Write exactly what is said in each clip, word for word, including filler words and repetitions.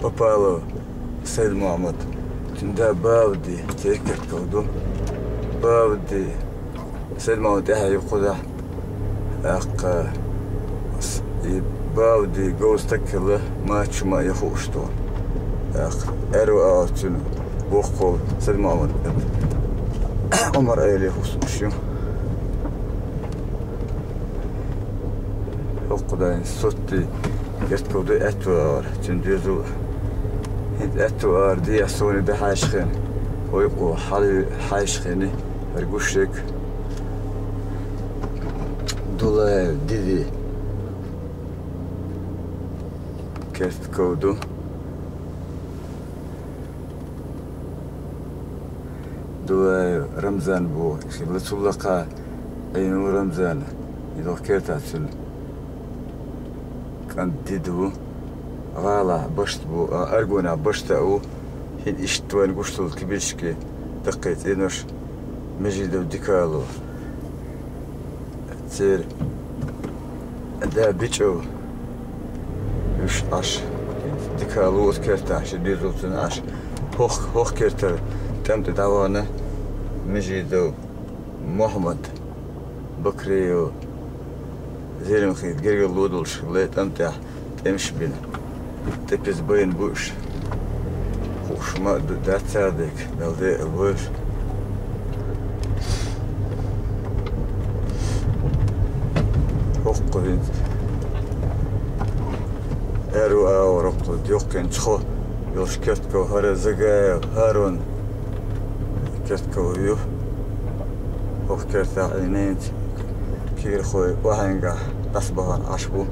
Попалов Сайд-Мухьаммад. Цуьнан да Бавди, церан керткал ду. Бавди Сайд-Мухьаммад тӀаьхье ю кхузахь. ТӀаккха с-, и Бавди говза стаг хилла, маччу ма я хууш ду. ТӀаккха аьрру агӀор цуьнан воккхал Сайд-Мухьаммад. Ӏумар-Ӏеле хӀусамаш ю. ХӀокху дайн сотти керткал ду аьтту агӀор. Цуьнан доьзал хӀинца аьтту агӀор дехьа суна дан хьаьжча хиъна. Ойкъо хьала хьаьжча хиъна. ХӀара гуш ерг Дулаев Диди керткал ду. Дулаев Рамзан бу, хилла цул лакха Ӏийна ву Рамзан, и доху кертахь цуьнан кӀант Дида ву, гӀалахь башта бу, а, Аргунахь башта а ву, хӀинца иштта вайна гуш долу кибирчке даккхий цӀенош Межидов Дикало. Церан да БичӀев, уьш Ӏаш, Дикало оцу кертахь, шен доьзалца Ӏаш. ХӀокху, хӀокху кертара тӀам тӀе дӀавахана Межидов Мухьаммад, Бакриев, Зеламхин гергарло долуш хилла тӀам тӀехь. ТӀемаш бина. ТӀепаза байна бу уьш. Хууш ма а ду, дац цара дерг, мел декъала бу уьш. ХӀокху хӀинца аьрру агӀор хӀокху доккхинчу хо йолуш керткал хӀара Загаев ХӀарун керткал ю. ХӀокху кертахь Ӏийна хӀинца кегийрхой охьайнгахь дӀасабахана Ӏаш бу.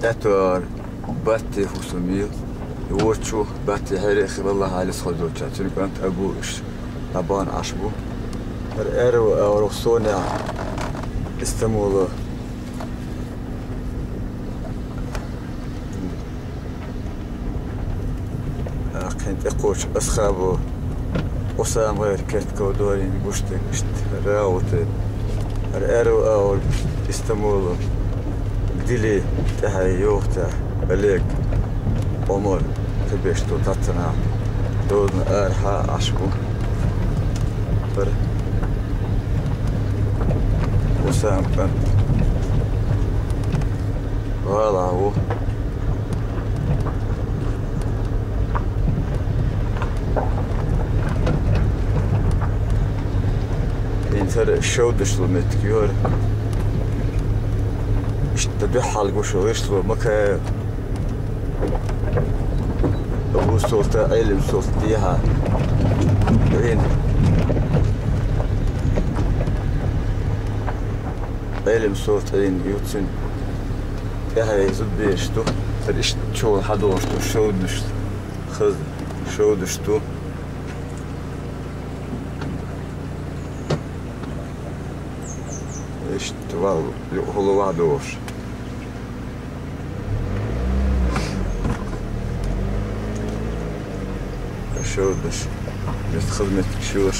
ТӀаьттуар Батти хӀусам ю. И вочу Батти хьерий хилла Аллахь Ӏалис хозуча. Цуьнан кӀант Абу уьш дӀабахана Ӏаш бу. ХӀара аьрру агӀор Сонехь Истамбуло. Кхин тӀекхочу асхьабо Усама гӀайра керткал дорийна гуш дерг иштта рагӀу тайпа. ХӀара аьрру агӀор Истамбуло Дили тӀаьхье йохуьйтехь Олег, Ӏумар, кхиберш ду таттанахь, дозна арахьа а Ӏаш бу. ХӀара Усама кӀант гӀалахь ву. ХӀинца хӀара шовдаш лу меттиг ю хӀара. Иштта дуьххьал гуш гӀишло Макаев. Абу Султан, Ӏелим Султан дехьа. Вин. Ӏелим Султан ю цуьнан. ТӀаьхье зудбераш ду. ХӀара иштта чугӀа хьадогӀуш ду шовдаш. Хаза шовдаш ду. Иштта вал юкъахула вахьа догӀуш. Шовдаш. Мист хазметтиг шош.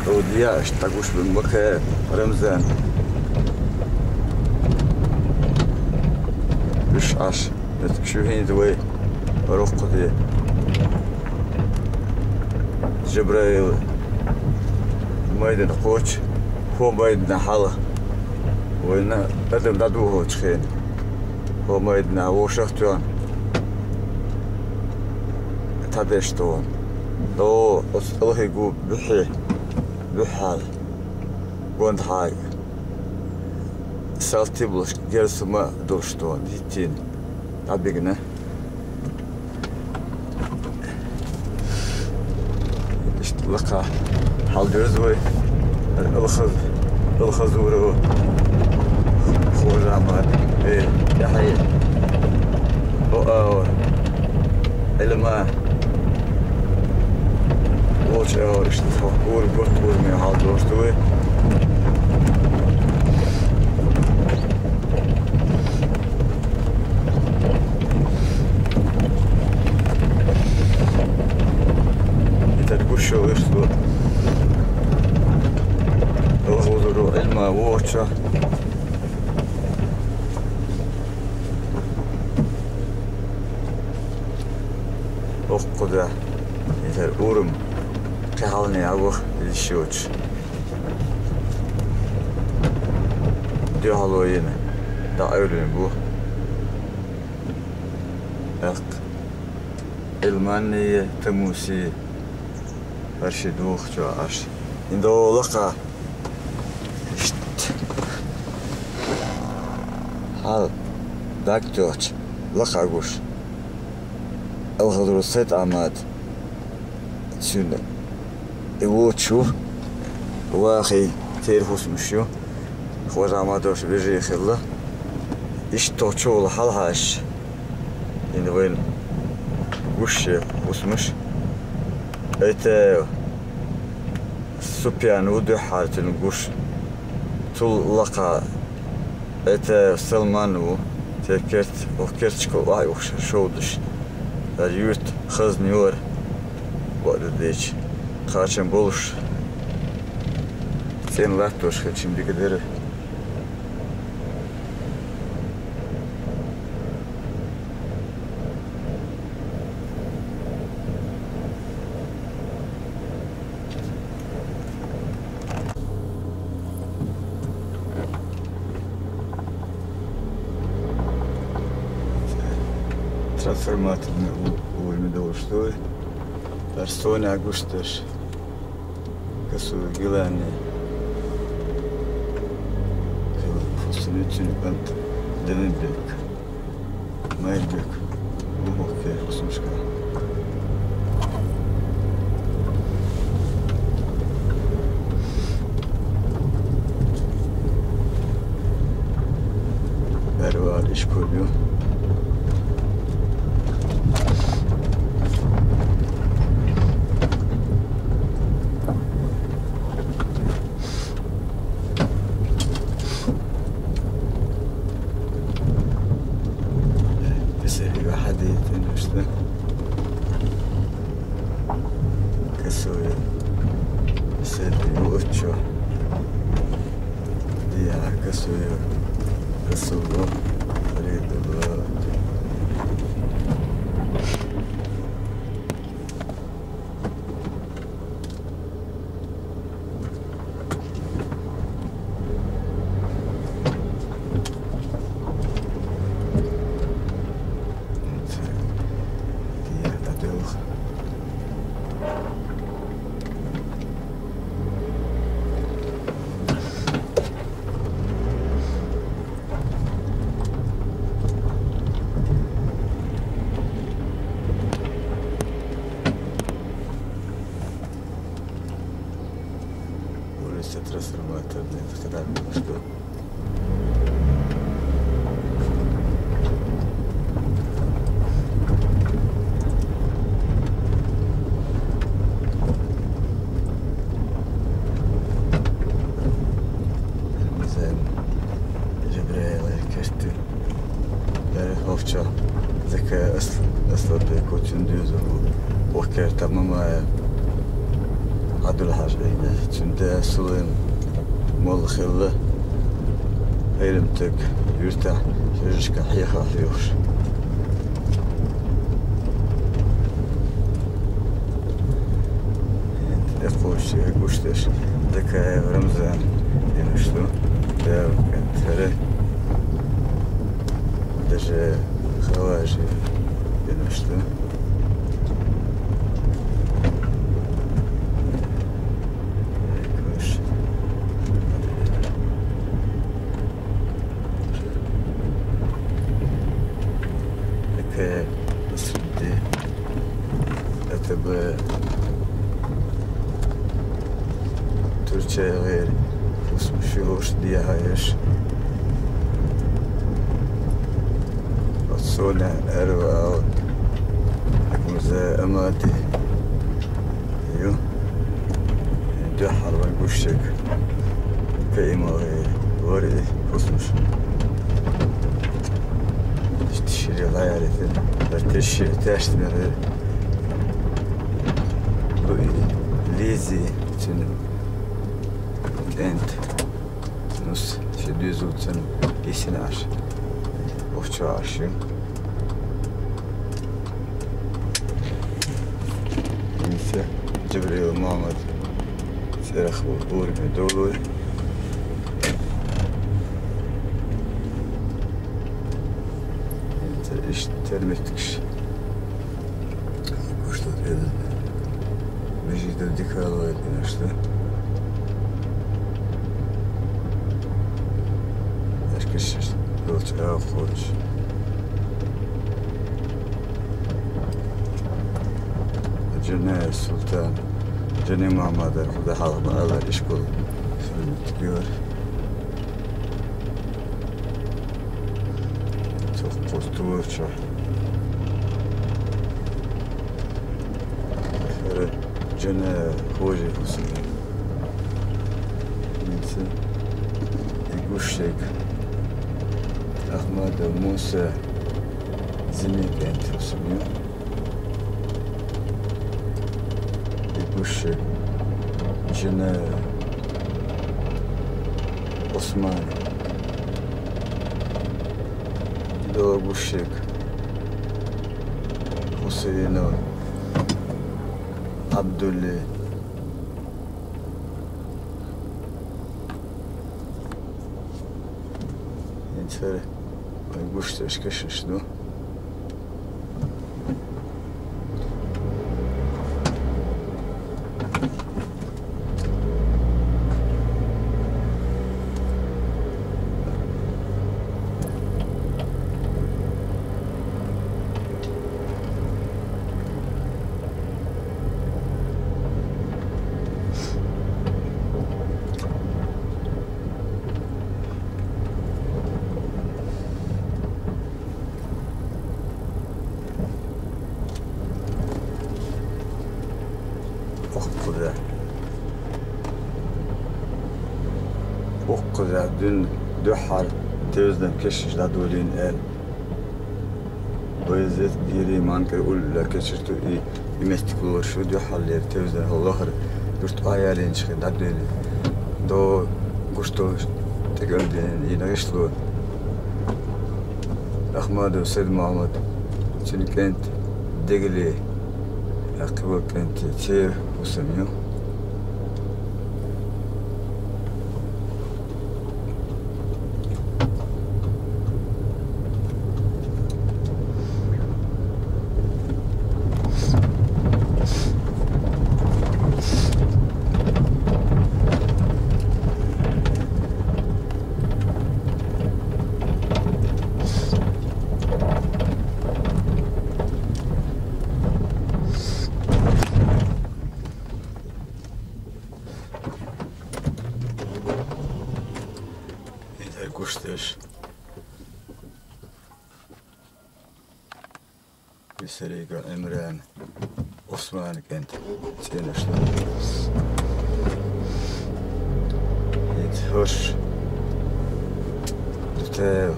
Оди яаш, дӀагуш бен Макаев Рамзан. Уьш Ӏаш. Меттиг шу хӀинца вай роккхуде. Жабраил майдан кхочу, хӀо майдана хьала. Вайна адам дӀадухучу хена. ХӀо майдана вовшах а тоьхна. Тхьадеш тхуна. До оцу тӀалхи гу буьххье, буьххьал. Гондахьа. Салтиблуш герсума долуш тхуна. ХӀиттийна. ДӀабигна. Иштта лакха хьалдоьрзу вай. Алхаз-, Алхазурова Хожа мара. Э, Яхье. О, а, Ӏилма. Вочу, а, иштта гур, гурт гур мел хьалдоьрзу вай. Воча. Оккхуда. Изар урам кхехьални агух, из шоч. Дуьхьало йина. Да эвлин бу. Эх. Илманни, Тамуси. Арши дух чо аш. Индо лаха. Ишт. Хьал. Дак тёч. Лаха гуш. Алхадру сет амад. Цуьнан. И вочу. Вахи тер хусмуш ю. Хоза ма дош вижи хилла. Ишт тохчул хьалхаш. Ин вайн гуш хусмуш. Это Супьян ву дуьххьара цуьнан гуш. Цул лакха это Салман ву. Те керт, ох кертчка вай ухш шовдаш. Дар юрт хазни вар. Вада дечи. Кхачам болуш. Цен латтош хачим дика дера. Трансформаторный у-, уровень должен стоить. Персона гушташ. Касу гилани. Фусуницин кант Дененбек. Майрбек. Бу бохке хусушка. Эрва ишкулю. Бисери вахади тинушта. Касуя. Бисери вучо. Дия касуя. Касуя. Ридула. Улица Трансформаторная, когда что? Зен Жибрейла кертин. Яра ховча. Зека ас-, аслабе кочун дюзу. Охкер тамамая. Адул хажина. Чунде сулин мол хилла. Эйлем тек юрта. Жижка хиха хиуш. Экоши гуштеш. Такая Рамзан. Динушту. Да, контре. Даже халажи. Динушту. Экош. Такая. Это бы Турция гэр. Усмуши хош диахаеш. Отсона эрвал. Акмуза амати. Ю. Дуьххьара ван гушшаг. КаималгӀи вари хӀусамаш. Иштта шире лаяритина. Дар тешши тешна мер. Луи, Лизи, цуьнан кӀент. Нус, ши доьзалца йисина Ӏаш. Охча Ӏаш ю. Инса Джабраил Мухьаммад цӀерах ву урми долуй. Инса иш термитгш. Кушту тӀе межидал дикалвайтӀинашда. Ашкашаш долча агӀо кхочуш. Джанай Султан, Джанай Мухьаммадар худа хьалха ма алар ишкол. Сулмат гор. Цо кхустур чу. Хара Джана Хожи Хусейн. Инса и гушек Ахмадов Муса Зимикент Хусейн. И гушек Джана Осман. Догушек Хусейнов Абдулли. Инса гушташ кашаш ду. Охкхуза. Охкхуза дуьн дуьххьара тевзан кешнаш дӀадолийна аьлла. Баязет, Гири, Манкар улла кечир ту и, и меттиг лоруш ю дуьххьарлера тевзан хӀо лахара юрт Ӏаялийначу хи дӀадели. До гушто тӀекӀелдина и гӀишло. Ахмадов Сайд-Мухьаммад, цуьнан кӀант Дегали, кхиболу кӀант Цер Хусам ю. Идар гуш деш. Висарига Ӏимран, Ӏусман кӀант цӀенаш ду. Ит хӀорш Дутаев,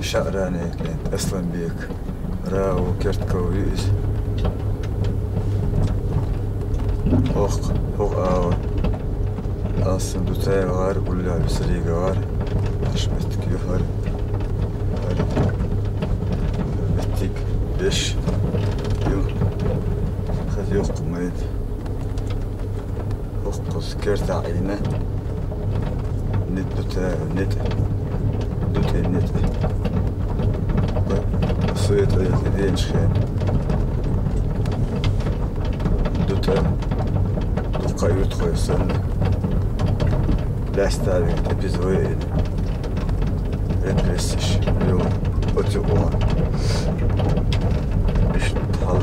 ШаӀрани кӀант Асланбек, Рау Кертков ю иза. Охк, хӀокху агӀор Алсан Дутаев гӀар, уллехь Висарига гӀар, Ахмат ю хӀара. ХӀара меттиг беш ю. Хаза йоккха майда. ХӀокхуза керта Ӏийна. Нит ду та, нит. Ду тӀе нит. Суе тӀе тӀеденачу хен. Ду тӀе. Дуккха а юьртахой санна. Лаьцна вен тӀе пиза вайина. Репрессеш йолу оцу гӀо. Иштта хьал,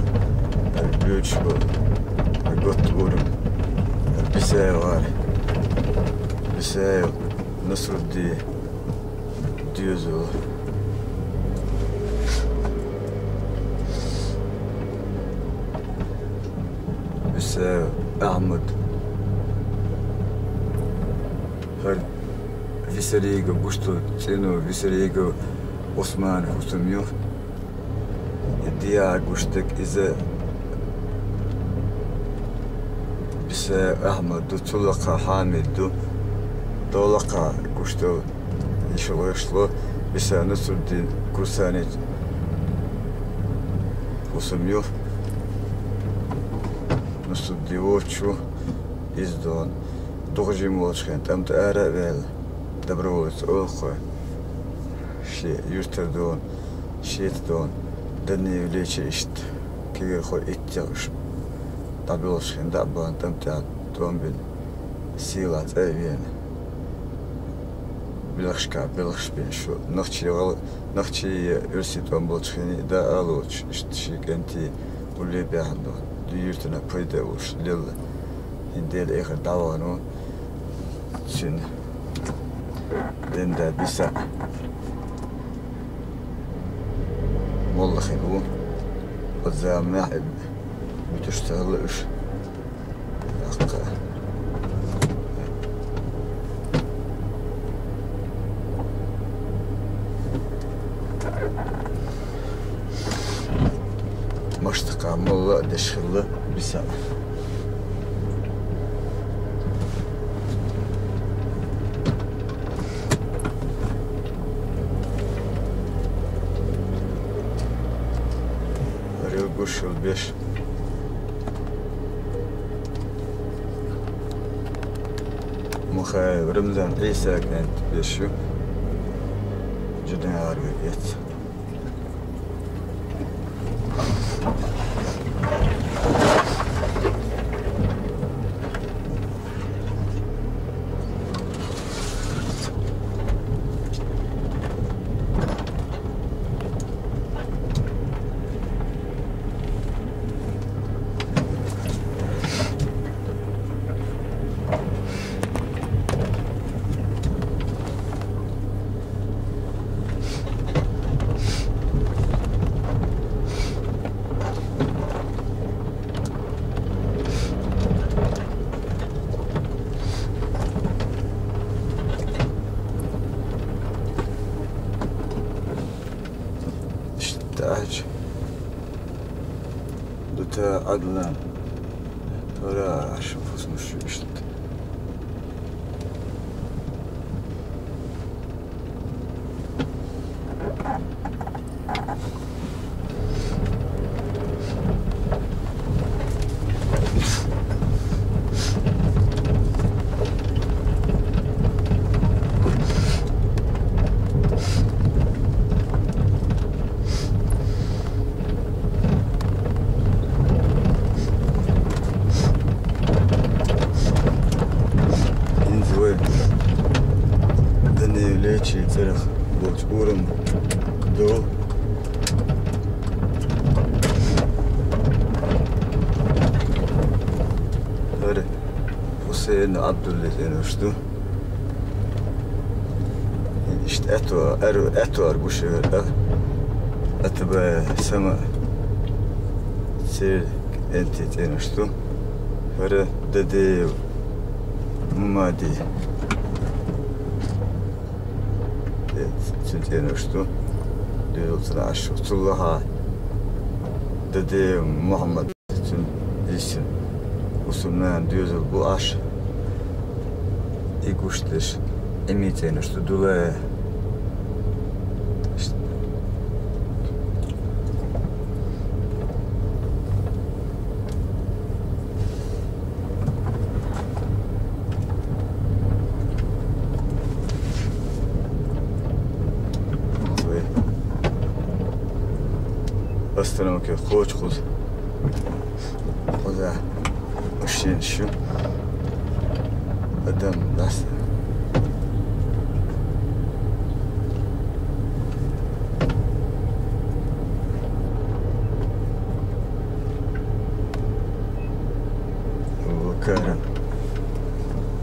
хьал буьйцуш бу, хьал готта ур, хьал Бисаев гӀар. Бисаев Насрудди доьзал. Бисаев Ахьмад. ХӀара Висарига гуш ду цӀено, Висарига Ӏусман хӀусам ю. И диа гуш дерг иза Бисаев Ахьмад ду, цул лакха Хьамид ду. Долакха гуш долу йиша вайшло, Бисса Нусруддин Курсани хӀусам ю. Нусруддин вочу иза дона. Дукха жима волчу хенахь тӀамтӀа ара а ваьлла, доброволец олу-кх вай. Шен юьртара дона, шеца дона, данне леча иштта, кегийрхой иттех уьш дӀабоьлхуш хенахь дӀа а бахана, тӀамтӀехь тӀом бина, сийлахь цӀа а веана. Белхашкахь белхаш бина шу, нохчий гӀал-, нохчий я оьрсийн тӀом болчу хенахь а, да а лоцуш, иштта шен кӀентий гулле а баьхна дона, дуьйна юьртана пайда а болуш лелла. ХӀинца Делан эхар дӀавахана ву цуьнан. Ден да Бисса молла хир ву. Оцу заманахь а муьтуш ца хилла уьш. Даккха. Маштакха молла а деш хилла Бисса. Рил гуш йолу беш. Мухаев Рамзан Ӏийса кӀант беш ю. Жиден гӀарве эца. Иштта Ӏаьржа. Дута Ӏадлан. ХӀара аша фусмаш ю иштта. ХӀинца вай Данилечи цӀарах болчу урам ду. ХӀара Хусейн Абдуллин цӀенош ду. Иштта аьтто, аьр-, аьтто ар гуш вара. Атабай сама церг энти цӀенош ду. ХӀара Дадеев Мумади. Э, цуьнан цӀенош ду. Доьзал ца Ӏаш. Цул лаха Дадеев Мухаммад. Цуьнан йиссина. Усурнана доьзал бу Ӏаш. И гуш деш. Ӏими цӀенош ду дулай. Остановка кхочу кхуза. Кхуза машина шу. Адам дас. Вакара.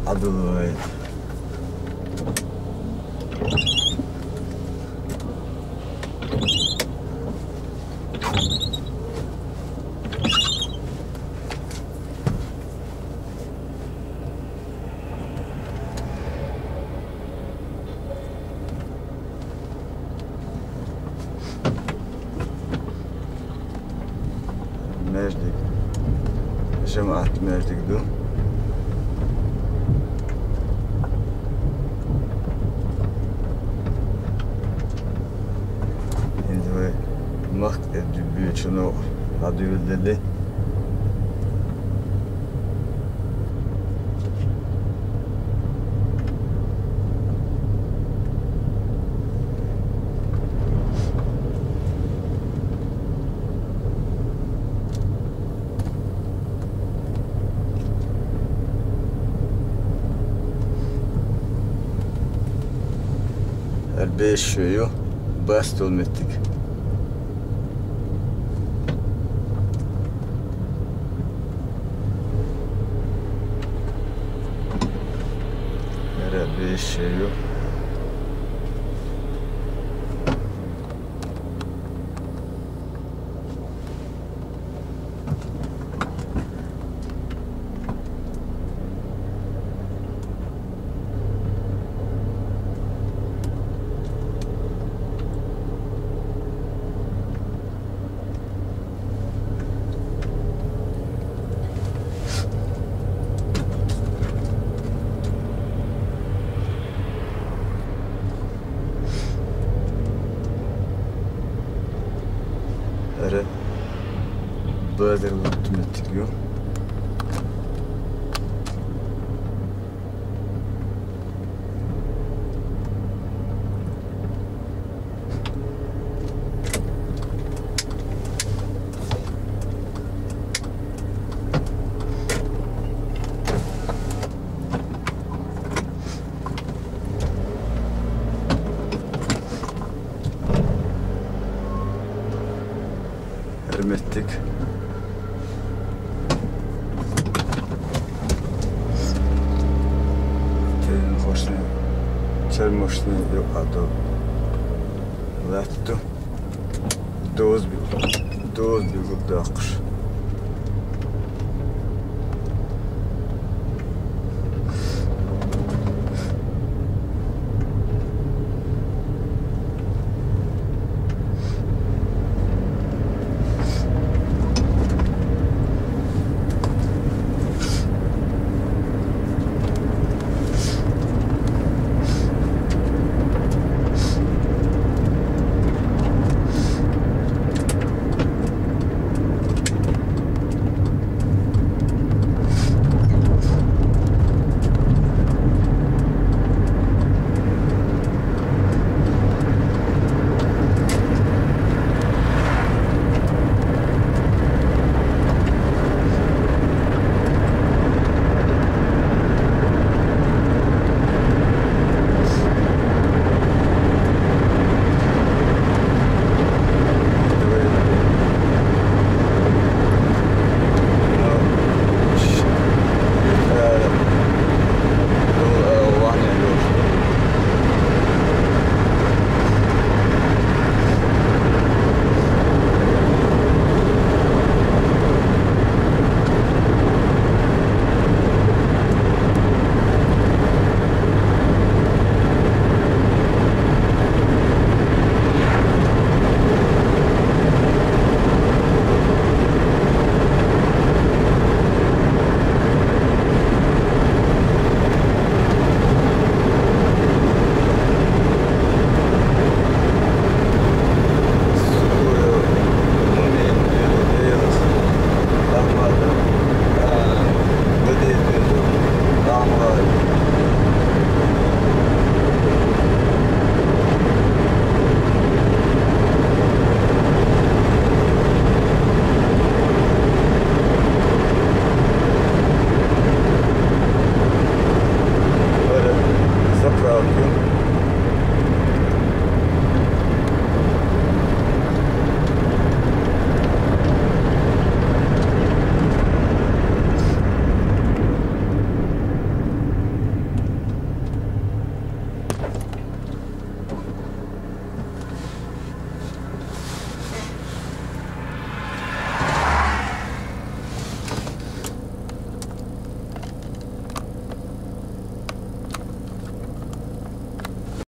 Абдуллаев. Маьждиг. ЖамаӀат маьждиг ду. Шоана дӀадувлале. Ер бэшэ шуу юу? Баста меттиг. Ер бэшэ шуу юу? Ер базар болот меттиг юу? Ер меттиг. Тэн хошны, чэр мошны юу хадаа. Латту. Дозбил. Дозбил дагш.